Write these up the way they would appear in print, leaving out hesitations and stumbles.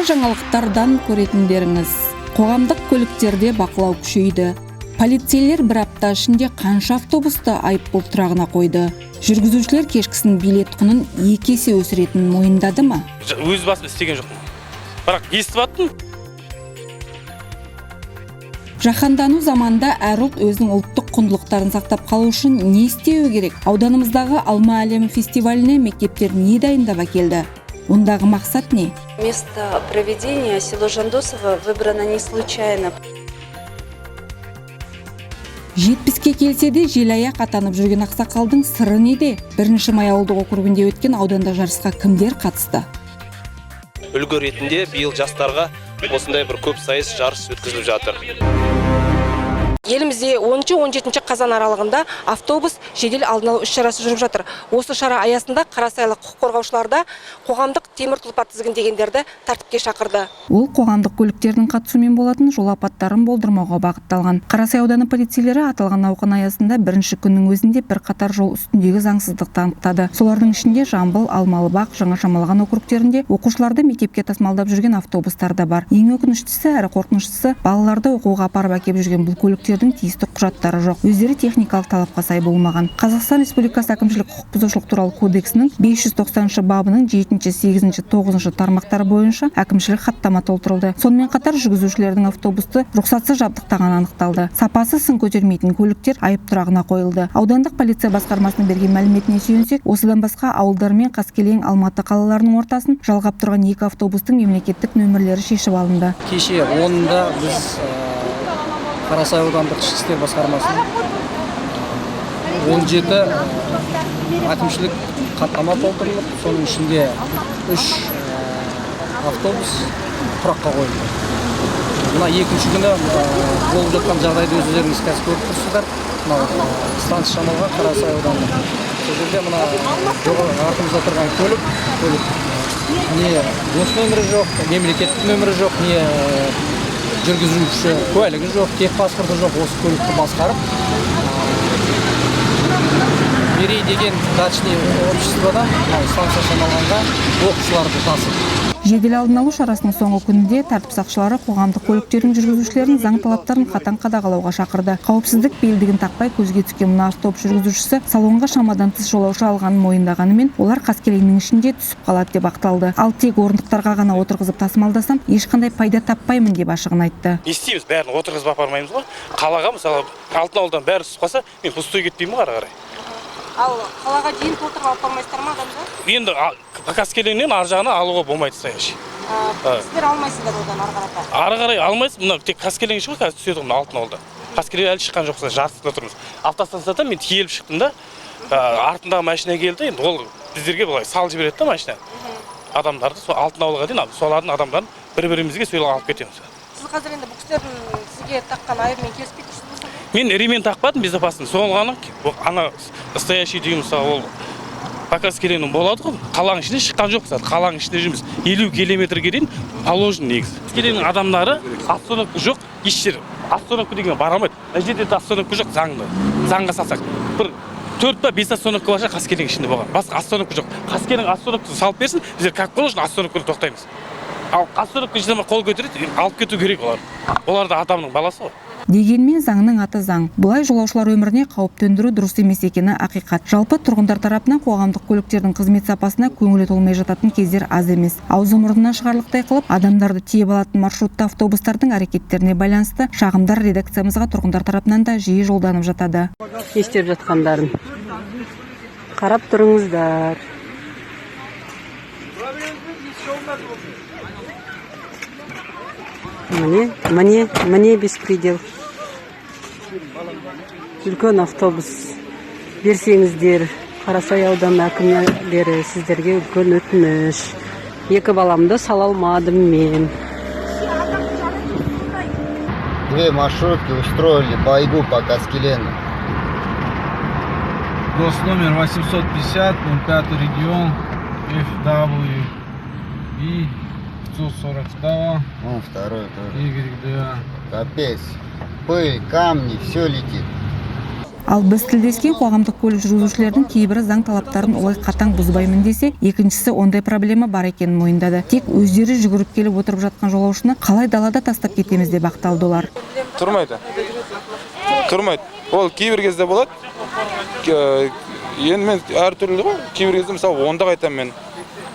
Жаңалықтардан көретіндеріңіз: қоғамдық көліктерде бақылау күшейді. Полицейлер бір апта ішінде қанша автобусты айыппұл тұрағына қойды? Жүргізушілер кешкісін билет құнын 2 есе өсіретінін мойындады ма? Өз басым істеген жоқпын, бірақ естіп аттым. Жаһандану заманында әр ұлт өзінің ұлттық құндылықтарын сақтап қалу үшін не істеуі керек? Ауданымыздағы «Алма әлемі» фестиваліне мектептер не дайындап әкелді? Ондағы мақсат не? Место проведения, село Жандосово, выбрано не случайно. 70-ке келсе де желаяқ атанып жүрген ақсақалдың сыры неде? 1 Май ауылдық округінде өткен аудандық жарысқа кімдер қатысты? Үлгі ретінде биыл жастарға осындай бір көп сайыс, жарыс өткізіліп жатыр. Елімізде 10-17 қазан аралығында автобус жедел алдын алу іс-шарасы жүріп жатыр. Осы шара аясында қарасайлық құқық қорғаушылар да қоғамдық темір тұлпар тізгіндегендерді тәртіпке шақырды. Ол қоғамдық көліктердің қатысуымен болатын жол апаттарын болдырмауға бағытталған. Қарасай ауданы полицейлері аталған науқан аясында бірінші күннің өзінде бірқатар жол үстіндегі заңсыздықты анықтады. Солардың ішінде Жамбыл, Алмалы бақ, Жаңа Шамалған округтерінде оқушыларды мектепке тасымалдап жүрген автобустар да бар. Ең өкініштісі әрі қорқыныштысы, балаларды оқуға апарып әкеп жүрген бұл көліктердің тиісті құжаттары жоқ, өздері техникалық талапқа сай болмаған. Қазақстан Республикасы Әкімшілік құқық бұзушылық туралы кодексінің 590 бабының 7, 8, 9 тармақтары бойынша әкімшілік хаттама толтырылды. Сонымен қатар жүргізушілердің автобусты рұқсатсыз жабдықтағаны анықталды. Сапасы сын көтермейтін көліктер айып тұрағына қойылды. Аудандық полиция басқармасының берген мәліметіне сүйенсек, осыдан басқа ауылдар мен Қаскелең, Алматы қалаларының ортасын жалғап тұрған екі автобустың мемлекеттік нөмірлері шешіп алынды. Кеше 10-ында біз Қарасай аудандық ішкі істер басқармасының 17 әкімшілік хаттама толтырылып, соның ішінде үш автобус тұраққа қойылды. Мына екінші күні болып жатқан жағдайды өздеріңіз қазір көріп тұрсыздар. Мынау станция Шамалған, Қарасай ауданы, сол жерде мына жоғары артымызда тұрған көлік не гос нөмірі жоқ, мемлекеттік нөмірі жоқ, не жүргізуші куәлігі жоқ, техпаспорты жоқ. Осы көлікті басқарып, Мерей деген дачный обществодан мынау станция Шамалғанға оқушыларды тасып. Жедел алдын алу шарасының соңғы күнінде тәртіп сақшылары қоғамдық көліктердің жүргізушілерін заң талаптарын қатаң қадағалауға шақырды. Қауіпсіздік белдігін тақпай көзге түскен мына автобус жүргізушісі салонға шамадан тыс жолаушы алғанын мойындағанымен, олар Қаскелеңнің ішінде түсіп қалады деп ақталды. Ал тек орындықтарға ғана отырғызып тасымалдасам, ешқандай пайда таппаймын деп ашығын айтты. Не істейміз, бәрін отырғызып апармаймыз ғой қалаға. Мысалы, Алтын ауылдан бәрі түсіп қалса, мен пустой кетпеймін ғой ары қарай. Ал қалаға дейін толтырып алып бармайсыздар ма адамды? Енді Қаскелеңнен ар жағына алуға болмайды стоящий. Сіздер алмайсыздар одан ары қарата? Ары қарай алмайсыз. Мына тек Қаскелең іші ғой қазір түседі ғой. Мына Алтын ауылда, Қаскелең әлі шыққан жоқпыз, жартысында тұрмыз. Автостанцияда мен тиеліп шықтым да, артындағы машина келді. Енді ол біздерге былай салып жібереді да машина адамдарды. Сол Алтын ауылға дейін солардың адамдарын бір бірімізге сөйлеп алып кетеміз. Сіз қазір енді бұл кісілердің сізге таққан айыбымен келіспей тұрсыз ба сонда? Мен ремень тақпадым безопасный, соған ғана. Ана стоящий деген, мысалы, ол по Қаскелеңнің болады ғой. Қаланың ішінде шыққан жоқпыз әлі, қаланың ішінде жүрміз. 50 километрге дейін положено негізі. Қаскелеңнің адамдары остановка жоқ еш жер, остановка деген бара алмайды. Мына жерде де остановка жоқ. Заңды, заңға салсақ, бір төрт па, бес остановка бар шығар Қаскелең ішінде болған, басқа остановка жоқ. Қаскелең остановкасын салып берсін, біздер как положено остановкада тоқтаймыз. Ал остановка жасамай қол көтереді, енді алып кету керек олар. Олар да адамның баласы ғой. Дегенмен заңның аты заң. Бұлай жолаушылар өміріне қауіп төндіру дұрыс емес екені ақиқат. Жалпы, тұрғындар тарапынан қоғамдық көліктердің қызмет сапасына көңілі толмай жататын кездер аз емес. Аузы мұрнынан шығарлықтай қылып адамдарды тиеп алатын маршрутты автобустардың әрекеттеріне байланысты шағымдар редакциямызға тұрғындар тарапынан да жиі жолданып жатады. Не істеп жатқандарын қарап тұрыңыздар. Міне, міне, міне, беспредел. Үлкен автобус берсеңіздер, Қарасай ауданы әкімдері, сіздерге үлкен өтініш. Екі баламды сала алмадым мен. Две маршрутки устроили байду по Каскелену. Госномер 850, 05 регион, FW и 542. Вон второй тоже. YDA. Капец. Пыль, камни, все летит. Ал біз тілдескен қоғамдық көлік жүргізушілердің кейбірі заң талаптарын олай қатаң бұзбаймын десе, екіншісі ондай проблема бар екенін мойындады. Тек өздері жүгіріп келіп отырып жатқан жолаушыны қалай далада тастап кетеміз деп ақталды олар. Тұрмайды. Тұрмайды. Ол кейбір кезде болады. Енді мен әртүрлі ғой. Кейбір кезде мысалы 10-да қайтамын мен.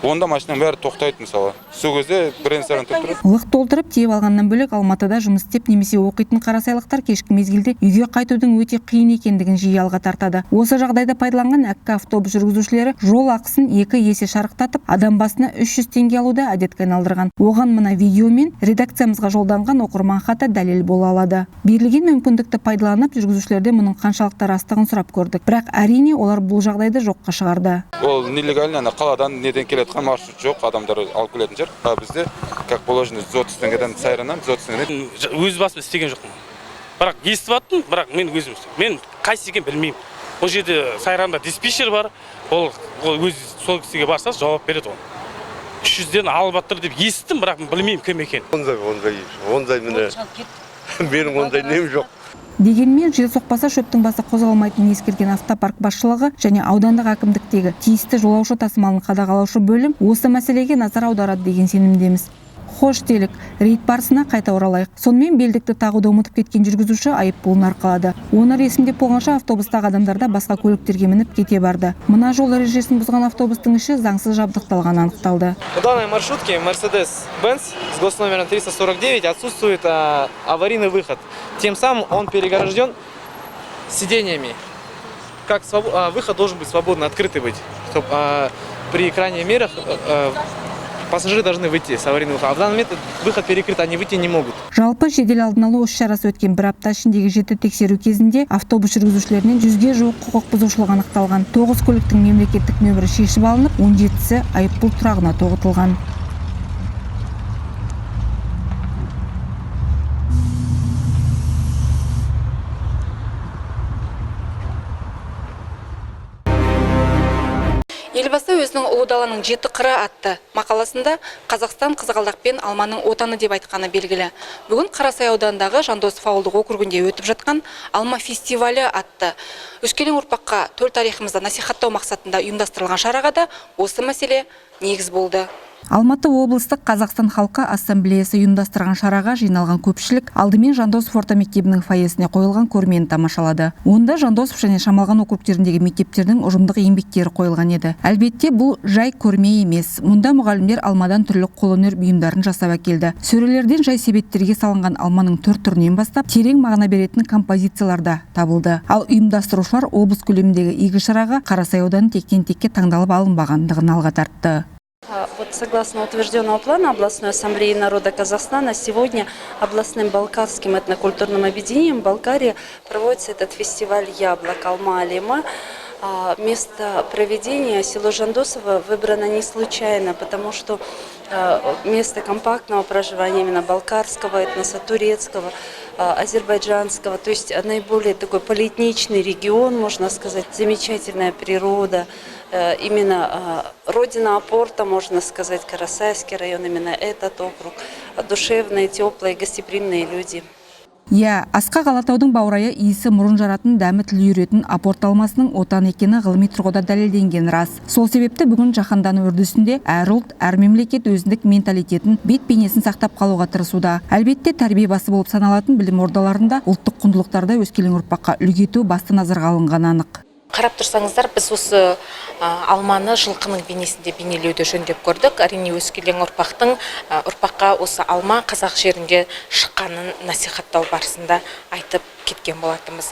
Онда машинаның бәрі тоқтайды мысалы. Сол кезде бірен-саран тұрып тұрады. Лық толтырып тиеп алғаннан бөлек Алматыда жұмыс істеп немесе оқитын қарасайлықтар кешкі мезгілде үйге қайтудың өте қиын екендігін жиі алға тартады. Осы жағдайды пайдаланған әккі автобус жүргізушілері жол ақысын 2 есе шарықтатып, адам басына 300 теңге алуды әдетке айналдырған. Оған мына видеомен редакциямызға жолданған оқырман хаты дәлел бола алады. Берілген мүмкіндікті пайдаланып, жүргізушілерден мұның қаншалықты растығын сұрап көрдік. Бірақ әрине олар бұл жағдайды жоққа шығарды. Ол нелегально қаладан неден келеді маршрут жоқ, адамдар алып келетін шығар. А бізде, как положено, 130 теңгеден Сайраннан 130 теңгеден. Өз басым істеген жоқпын. Бірақ естіп аттым, бірақ мен өзім істеймін. Мен қайсы екенін білмеймін. Ол жерде Сайранда диспетчер бар, ол өз сол кісіге барса жауап береді ол. 300-ден алып аттыр деп естідім, бірақ білмеймін кім екенін. Ондай міне. Менің ондай нем жоқ. Дегенмен жел соқпаса шөптің басы қозғалмайтынын ескерген автопарк басшылығы және аудандық әкімдіктегі тиісті жолаушы тасымалын қадағалаушы бөлім осы мәселеге назар аударады деген сенімдеміз. Хош делік, рейд барысына қайта оралайық. Сонымен белдікті тағуды ұмытып кеткен жүргізуші айыппұлын арқалады. Оны ресімдеп болғанша автобустағы адамдар да басқа көліктерге мініп кете барды. Мына жол ережесін бұзған автобустың іші заңсыз жабдықталғаны анықталды. В данной маршрутке Mercedes-Benz с госномером 349 отсутствует аварийный выход. Тем самым он перегорожден сиденьями. Как выход должен быть свободно, открытый быть, чтобы при крайних мерах пассажиры должны выйти с аварийного выхода. А в данный момент выход перекрыт, они выйти не могут. Жалпы жедел алдын алу іс-шарасы өткен бір апта ішіндегі 7 тексеру кезінде автобус жүргізушілерінен 100-ге жуық құқық бұзушылық анықталған. 9 көліктің мемлекеттік нөмірі шешіп алынып, 17-сі айыппұл тұрағына тоғытылған. Елбасы өзінің Ұлы даланың жеті қыры атты мақаласында Қазақстан қызғалдақ пен алманың отаны деп айтқаны белгілі. Бүгін Қарасай ауданындағы Жандосов ауылдық округінде өтіп жатқан Алма фестивалі атты өскелең ұрпаққа төл тарихымызды насихаттау мақсатында ұйымдастырылған шараға да осы мәселе негіз болды. Алматы облыстық Қазақстан халқы ассамблеясы ұйымдастырған шараға жиналған көпшілік алдымен Жандосов орта мектебінің фойесіне қойылған көрмені тамашалады. Онда Жандосов және Шамалған округтеріндегі мектептердің ұжымдық еңбектері қойылған еді. Әлбетте, бұл жай көрме емес. Мұнда мұғалімдер алмадан түрлі қолөнер бұйымдарын жасап әкелді. Сөрелерден жай себеттерге салынған алманың түр түрінен бастап терең мағына беретін композициялар да табылды. Ал ұйымдастырушылар облыс көлеміндегі игі шараға Қарасай ауданы тектен-текке таңдалып алынбағандығын алға тартты. Вот согласно утвержденного плана областной ассамблеи народа Казахстана, сегодня областным балкарским этнокультурным объединением Балкария проводится этот фестиваль яблок Алма-Алима. Место проведения село Жандосово выбрано не случайно, потому что место компактного проживания именно балкарского этноса, турецкого, азербайджанского, то есть наиболее такой полиэтничный регион, можно сказать, замечательная природа, именно родина апорта, можно сказать, Карасайский район, именно этот округ, душевные, теплые, гостеприимные люди. Иә, асқақ Алатаудың баурайы иісі мұрын жаратын, дәмі тіл үйіретін апорт алмасының отаны екені ғылыми тұрғыда дәлелденген рас. Сол себепті бүгін жаһандану үрдісінде әр ұлт, әр мемлекет өзіндік менталитетін, бет бейнесін сақтап қалуға тырысуда. Әлбетте, тәрбие басы болып саналатын білім ордаларында ұлттық құндылықтарды өскелең ұрпаққа үлгі ету басты назарға алынғаны анық. Қарап тұрсаңыздар, біз осы алманы жылқының бейнесінде бейнелеуді жөндеп көрдік. Әрине, өскелең ұрпаққа осы алма қазақ жерінде шыққанын насихаттау барысында айтып кеткен болатынбыз.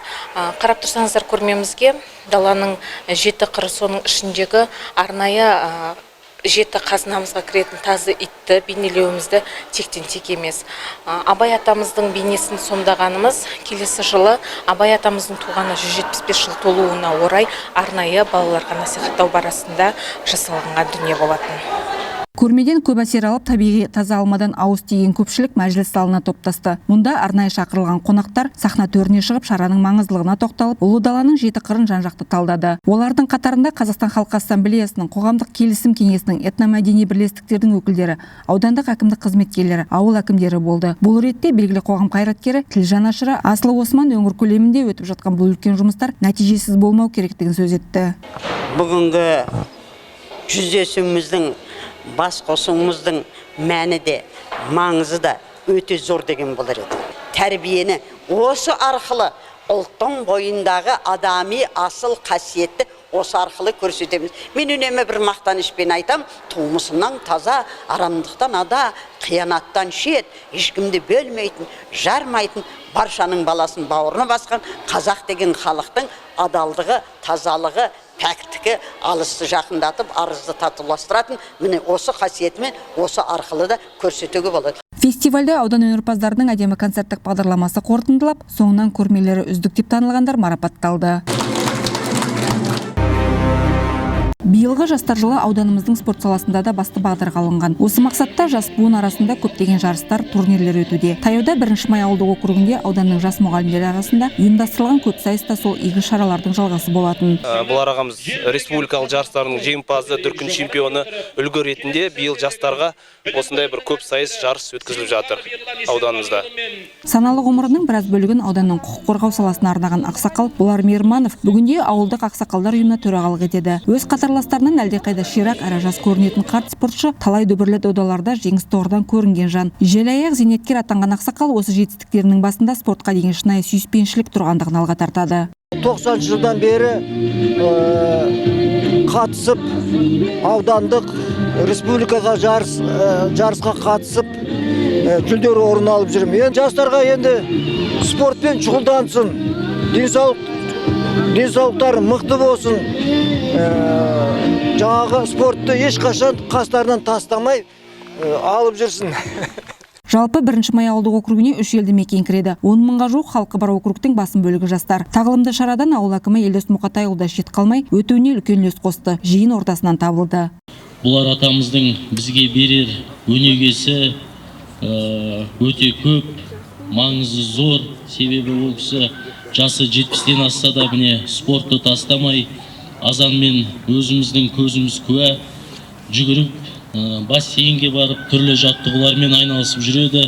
Қарап тұрсаңыздар, көрмемізге даланың жеті қыры, соның ішіндегі арнайы жеті қазынамызға кіретін тазы итті бейнелеуімізді тектен тек емес. Абай атамыздың бейнесін сомдағанымыз келесі жылы Абай атамыздың туғанына 175 жыл толуына орай арнайы балаларға насихаттау барысында жасалынған дүние болатын. Көрмеден көп әсер алып, табиғи таза алмадан ауыз тиген көпшілік мәжіліс залына топтасты. Мұнда арнайы шақырылған қонақтар сахна төріне шығып, шараның маңыздылығына тоқталып, Ұлы даланың жеті қырын жан-жақты талдады. Олардың қатарында Қазақстан Халқы Ассамблеясының, Қоғамдық келісім кеңесінің, этномәдени бірлестіктердің өкілдері, аудандық әкімдік қызметкерлері, ауыл әкімдері болды. Бұл ретте белгілі қоғам қайраткері, тіл жанашыры Асылы Осман өңір көлемінде өтіп жатқан бұл үлкен жұмыстар нәтижесіз болмау керектігін сөз етті. Бүгінгі жүздесуіміздің, бас қосуымыздың мәні де, маңызы да өте зор деген болар еді. Тәрбиені осы арқылы ұлттың бойындағы адами асыл қасиетті осы арқылы көрсетеміз. Мен үнемі бір мақтанышпен айтам, тумысынан таза, арамдықтан ада, қиянаттан шет, ешкімді бөлмейтін, жармайтын, баршаның баласын бауырына басқан қазақ деген халықтың адалдығы, тазалығы, пәктігі алысты жақындатып, арызды татуластыратын, міне осы қасиетімен осы арқылы да көрсетуге болады. Фестивальді аудан өнерпаздарының әдемі концерттік бағдарламасы қорытындылап, соңынан көрмелері үздік деп танылғандар марапатталды. Биылғы жастар жылы ауданымыздың спорт саласында да басты бағдарға алынған. Осы мақсатта жас буын арасында көптеген жарыстар, турнирлер өтуде. Таяуда 1 май ауылдық округінде ауданның жас мұғалімдері арасында ұйымдастырылған көп сайыс та сол игі шаралардың жалғасы болатын. Бұлар ағамыз республикалық жарыстарының жеңімпазы, дүркін чемпионы, үлгі ретінде биыл жастарға осындай бір көп сайыс жарыс өткізіліп жатыр ауданымызда. Саналы ғұмырының біраз бөлігін ауданның құқық қорғау саласына арнаған ақсақал Болар Мейірманов бүгінде ауылдық ақсақалдар ұйымына төрағалық етеді. Өз қатарластарынан әлдеқайда ширақ әрі жас көрінетін қарт спортшы талай дүбірлі додаларда жеңіс тұғырдан көрінген жан. Желаяқ зейнеткер атанған ақсақал осы жетістіктерінің басында спортқа деген шынайы сүйіспеншілік тұрғандығын алға тартады. 90 жылдан бері қатысып, аудандық республикаға жарысқа қатысып, жүлделі орын алып жүрмін. Енді жастарға енді спортпен шұғылдансын, денсаулықтары мықты болсын, жаңағы спортты ешқашан қастарынан тастамай алып жүрсін. Жалпы 1 май ауылдық округіне 3 елді мекен кіреді. 10 мыңға жуық халқы бар округтің басым бөлігі жастар. Тағылымды шарадан ауыл әкімі Елдос Мұқатайұлы да шет қалмай, өтуіне үлкен үлес қосты. Жиын ортасынан табылды. Бұлар атамыздың бізге берер өнегесі өте көп, маңызы зор. Себебі ол кісі жасы 70-тен асса да міне спортты тастамай, азанмен өзіміздің көзіміз куә жүгіріп, бассейнге барып, түрлі жаттығулармен айналысып жүреді.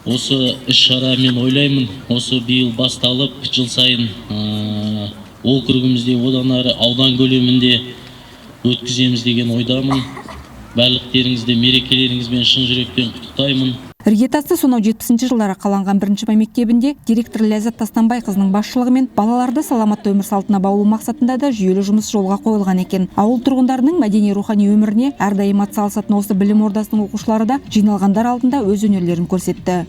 Осы іс-шара мен ойлаймын, осы биыл басталып, жыл сайын округімізде, одан ары аудан көлемінде өткіземіз деген ойдамын. Барлықтеріңізді мерекелеріңізбен шын жүректен құттықтаймын. Іргетасы сонау 70 жылдары қаланған 1 май мектебінде директор Ләззат Тастанбайқызының басшылығымен балаларды саламатты өмір салтына баулу мақсатында да жүйелі жұмыс жолға қойылған екен. Ауыл тұрғындарының мәдени рухани өміріне әрдайым атсалысатын осы білім ордасының оқушылары да жиналғандар алдында өз өнерлерін көрсетті.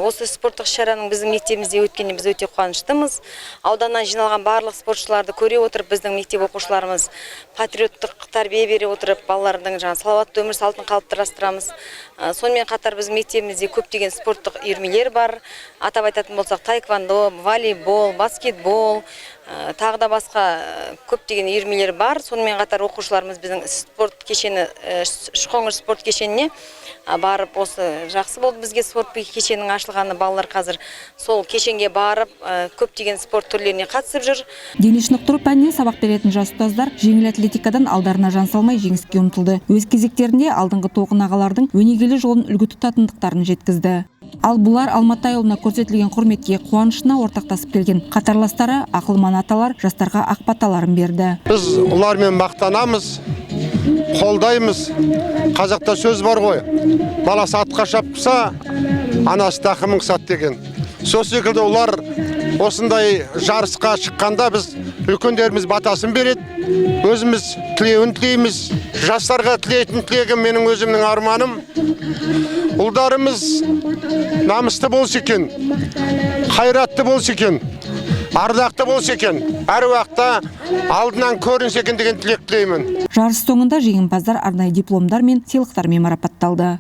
Осы спорттық шараның біздің мектебімізде өткеніне біз өте қуаныштымыз. Ауданнан жиналған барлық спортшыларды көре отырып, біздің мектеп оқушыларымыз патриоттық тәрбие бере отырып, балалардың жаңа салауатты өмір салтын қалыптастырамыз. Сонымен қатар біздің мектебімізде көптеген спорттық үйірмелер бар. Атап айтатын болсақ, таэквондо, волейбол, баскетбол, тағы да басқа көптеген үйірмелер бар. Сонымен қатар оқушыларымыз біздің спорт кешені, Үшқоңыр спорт кешеніне барып, осы жақсы болды бізге спорт кешенінің ашылғаны. Балалар қазір сол кешенге барып, көптеген спорт түрлеріне қатысып жүр. Дене шынықтыру пәнінен сабақ беретін жас ұстаздар жеңіл атлетикадан алдарына жан салмай жеңіске ұмтылды. Өз кезектерінде алдыңғы толқын ағалардың өнегелі жолын үлгі тұтатындықтарын жеткізді. Ал бұлар Алматайұлына көрсетілген құрметке қуанышына ортақтасып келген қатарластары ақылман аталар жастарға ақ баталарын берді. Біз олармен мақтанамыз, қолдаймыз. Қазақта сөз бар ғой, баласы атқа шапса, анасы тақымын қысады деген. Сол секілді олар осындай жарысқа шыққанда біз үлкендеріміз батасын береді, өзіміз тілеуін тілейміз. Жастарға тілейтін тілегім, менің өзімнің арманым, ұлдарымыз намысты болса екен, қайратты болса екен, ардақты болса екен, әр уақытта алдынан көрінсе екен деген тілек тілеймін. Жарыс соңында жеңімпаздар арнайы дипломдар мен сыйлықтармен марапатталды.